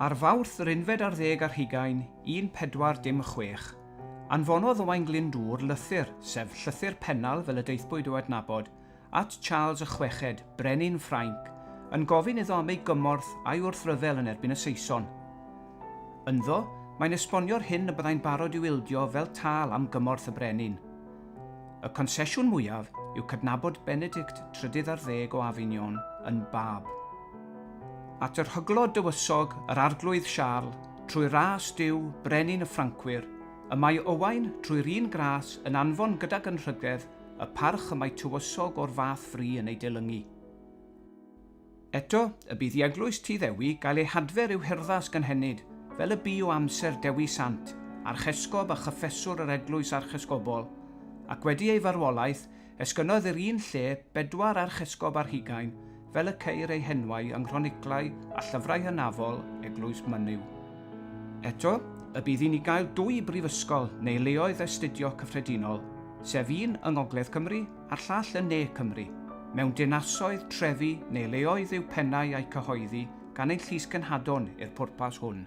Ar Fawrth yr unfed ar ddeg ar hugain, 1406, anfonodd Owain Glyndŵr lythyr, sef Llythyr Pennal fel y daethpwyd i'w adnabod, at Charles y Chweched, Brenin Ffrainc, yn gofyn iddo am ei gymorth a'i wrthryfel yn erbyn y Saeson. Ynddo, mae'n esbonio'r hyn y byddai'n barod i'w ildio fel tâl am gymorth y brenin. Y consesiwn mwyaf yw cydnabod Benedict trydydd ar ddeg o Avignon yn Bab. At yr hyglod dywysog, yr Arglwydd Siarl, trwy ras Duw, Brenin y Ffrancwyr, y mae Owain, trwy'r un gras, yn anfon gydag anrhydedd y parch y mae tywysog o'r fath fri yn ei delyngu. Eto, y bydd i eglwys Tŷ Ddewi gael ei hadfer i'w hurddas gynhenid, fel y bu o amser Dewi Sant, archesgob a chyffeswr yr eglwys archesgobol, ac wedi ei farwolaeth, esgynnodd i'r un lle bedwar archesgob ar hugain, fel y ceir eu henwau yng nghroniclau a llyfrau hynafol eglwys Mynyw. Eto, y bydd i ni gael dwy brifysgol neu leoedd astudio cyffredinol, sef un yng Ngogledd Cymru a'r llall yn Ne Cymru, mewn dinasoedd, trefi neu leoedd i'w pennau a'u cyhoeddi gan ein llys cenhadon i'r pwrpas hwn.